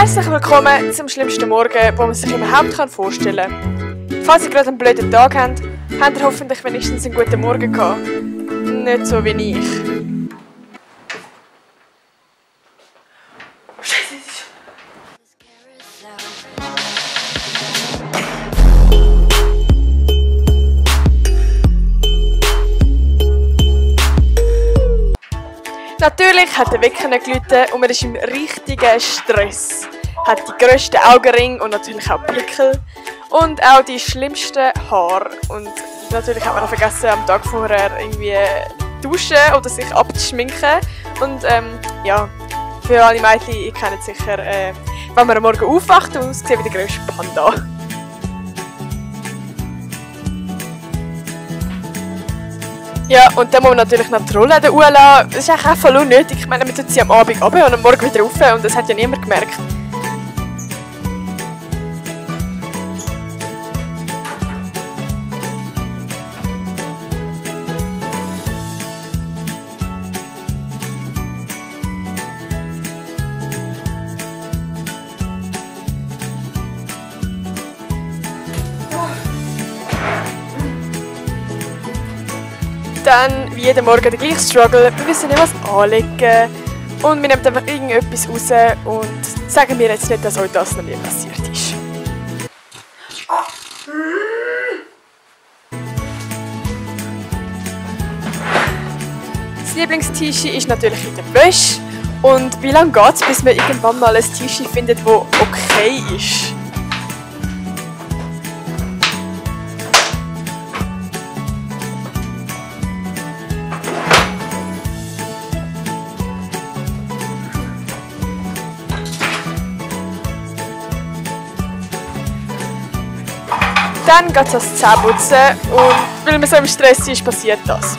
Herzlich willkommen zum schlimmsten Morgen, den man sich überhaupt vorstellen kann. Falls ihr gerade einen blöden Tag habt, habt ihr hoffentlich wenigstens einen guten Morgen gehabt. Nicht so wie ich. Natürlich hat der Wecker nicht geläutet und man ist im richtigen Stress. Hat die grössten Augenringe und natürlich auch Pickel und auch die schlimmsten Haare. Und natürlich hat man auch vergessen, am Tag vorher irgendwie duschen oder sich abzuschminken. Und ja, für alle Mädchen, ihr kennt sicher, wenn man am Morgen aufwacht und aussieht wie der grösste Panda. Ja, und dann muss man natürlich noch die Rollläden hochlassen. Das ist eigentlich auch voll unnötig. Ich meine, man tut sie am Abend runter und am Morgen wieder rauf und das hat ja niemand gemerkt. Dann, wie jeden Morgen, der gleiche Struggle. Wir wissen nicht, was anlegen. Und wir nehmen einfach irgendetwas raus und sagen mir jetzt nicht, dass euch das noch nie passiert ist. Das Lieblingstischchen ist natürlich in der Wäsche. Und wie lange geht es, bis man irgendwann mal ein Tischchen findet, das okay ist? Dann geht es ans Zähneputzen und weil man so im Stress ist, passiert das.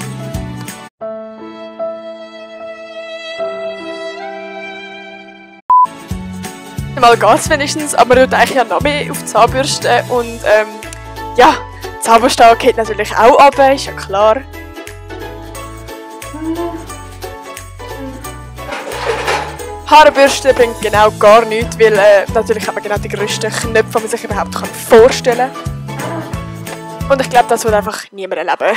Mal geht es wenigstens, aber man tut eigentlich ja noch mehr auf die Zahnbürste und ja, die Zahnbürste geht natürlich auch runter, ist ja klar. Haarbürste bringt genau gar nichts, weil natürlich hat man genau die grössten Knöpfe, die man sich überhaupt vorstellen kann. Und ich glaube, das wird einfach niemand erleben.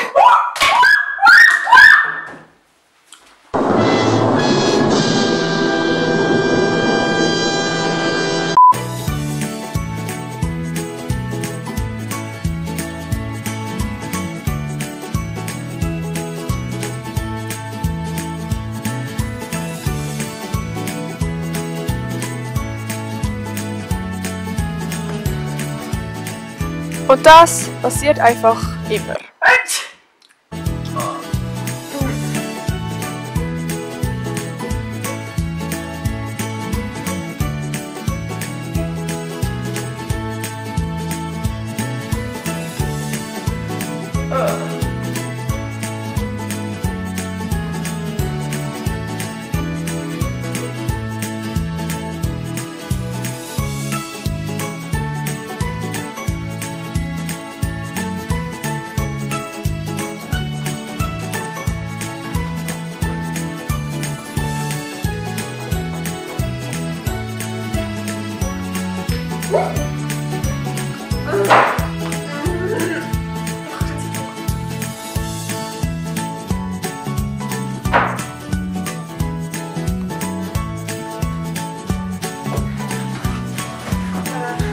Und das passiert einfach immer.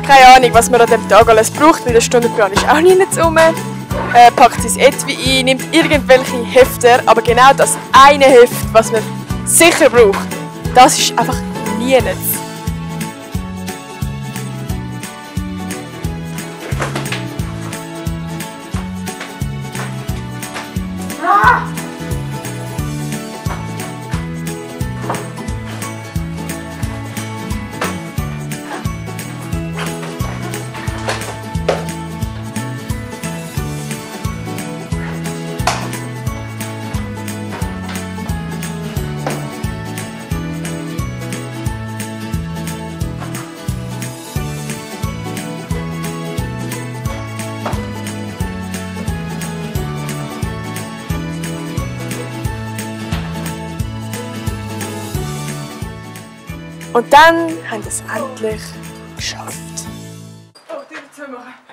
Keine Ahnung, was man an diesem Tag alles braucht, weil der Stundenplan ist auch nicht rum. Packt sein Etui ein, nimmt irgendwelche Hefte, aber genau das eine Heft, was man sicher braucht, das ist einfach nirgends. Und dann haben sie es endlich geschafft. Oh, die zu machen.